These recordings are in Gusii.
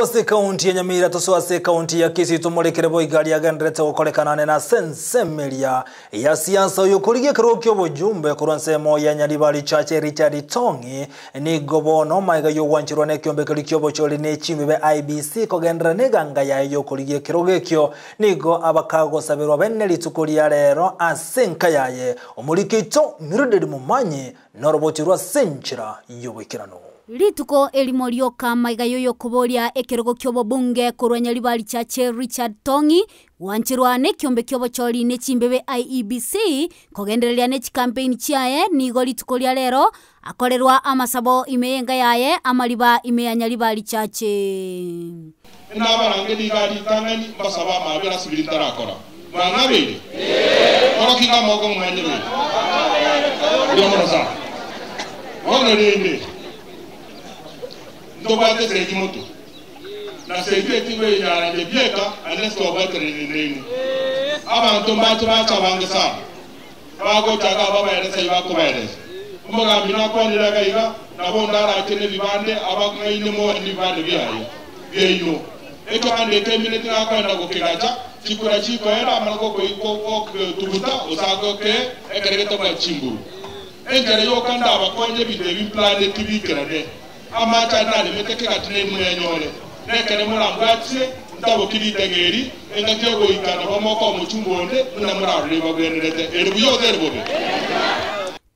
Ase ekaunti ya Nyamira tosoe ase ekaunti ya Kisii tomorekere boigo aria agenderete gokorekana ane nase ensemo eria ya siasa oyo okorigia ekerogo ki'obojumbe korwa ensemo ya Nyaribari Church Richard Tong'i nigo bono magega y'ogwancherwa nekiombe keria ki'obochori ne chimbibe IEBC kogenderera neganga yaye y'okorigia ekerogo ekio nigo abakagosaberwa bene rituko ria rero ase enka yaye omoriki oito Mildred Momanyi Noroboti rw'ase enchera y'oboikeranu. Rituko erimo rioka amaiga y'oyokoboria ekerogo ki'obobunge korwa Nyaribari Chache Richard Tong'i gwancherwa nekiombe ki'obochori ne chimbebe IEBC kogendereria ne chikampeini chiaye nigo rituko ria rero akorerwa amasabo ime y'enka yaye amariba ime ya Nyaribari Chache. Nabarangerie iga ritang'ani mbasabe amaabera ase biria ntarakora. Mwang'abeire? Korokia iga amaboko ng'o mwanyereire. Mbuya mono sana. Bono rende, ntobwate esegi motwe, na segi eye tinkoyenyara inche bieka unless twabwateranire nainwe. Abanto mbache bache abange sana, bagocha iga babaeresa iga bakobaeresa. Omogambi nakwanire iga iga, nabo onde arache nebibande abang'aine moe nebibande biaye biaino. Ekebande eke emineti nakoenda gokegacha, chikura chikoera amana gotuguta gose agokee ekere getabwati chinguru. Enchera yoka ndabakonye ebinto ebi mplaneti biikerane. Amache aria naremete kegati nemunenyore, nekere morambwatise, ntaboki ritego eri, engaki egoika nabo mokoa omochumba onde buna morarore ebagwenerete. Ere buya gose ere bobe?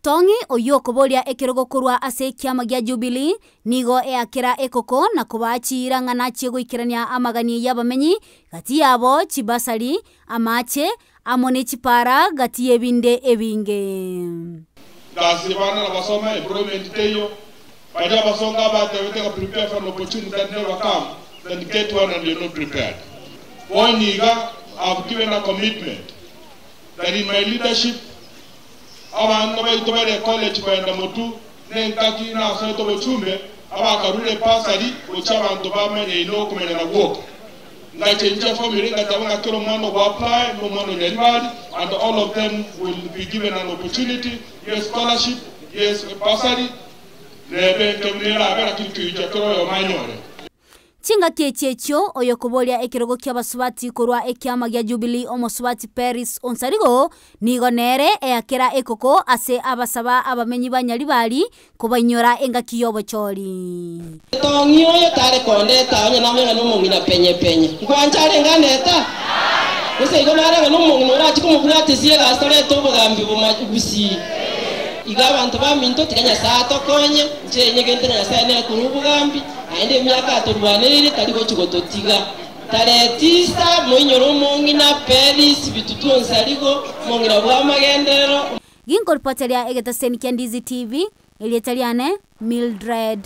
Tong'i, oyio okoboria ekerogo korwa ase ekiama gia Jubilee, nigo eakera ekoko na kobaa chiira ng'a nachie goikerania amagani y'abamenyi gati yabo, chibasari, amache, amo ne chipaara gati y'ebinde ebinge. Gasi bana nabasoma employment teiyo, baria abasongo abatebete ng'a prepare for an opportunity that never come than get one and you're not prepared. Bono iga I've given a commitment that in my leadership Abana baito bare college koenda motu nengaki nasoete obochumbe, abakarure bursary gochia abanto bamenyaine okomenyana gwoka. Ngachenchia family ngateba ng'a kera omwana ogo apply nomwana o Nyaribari and all of them will be given an opportunity, yes scholarship, yes bursary, nebe nke buna erabe lakini kegochia kera oyomo anyore. Chingaki echi echio oyokoboria ekerogo ki'abasubati korwa ekiama gia Jubilee omosubati Peris Onsarigo nigo nere eakera ekoko ase abasaba abamenyi ba Nyaribari kobainyora engaki y'obochori. Tong'i oyo tare kondeta onye namanya ng'a nomong'ina penye-penye. Nkwancha arenge andeta? Gose igo nare ng'a nomong'ina orachie komobwatisia egasi torete obogambi boma gusii. Igo abanto baminto tiga Nyasae atokonye, inche enyegente ng'a Nyasae nere korwa obogambi, Naende emiaka atorwanereire tari gochia gototiga. Tarehe tisa moinyore omong'ina Peris bitutu onsarigo, omong'ina bw'amagenderero. Ginkoripoteria egetaseni kia Ndizi TV, erieta riane Mildred.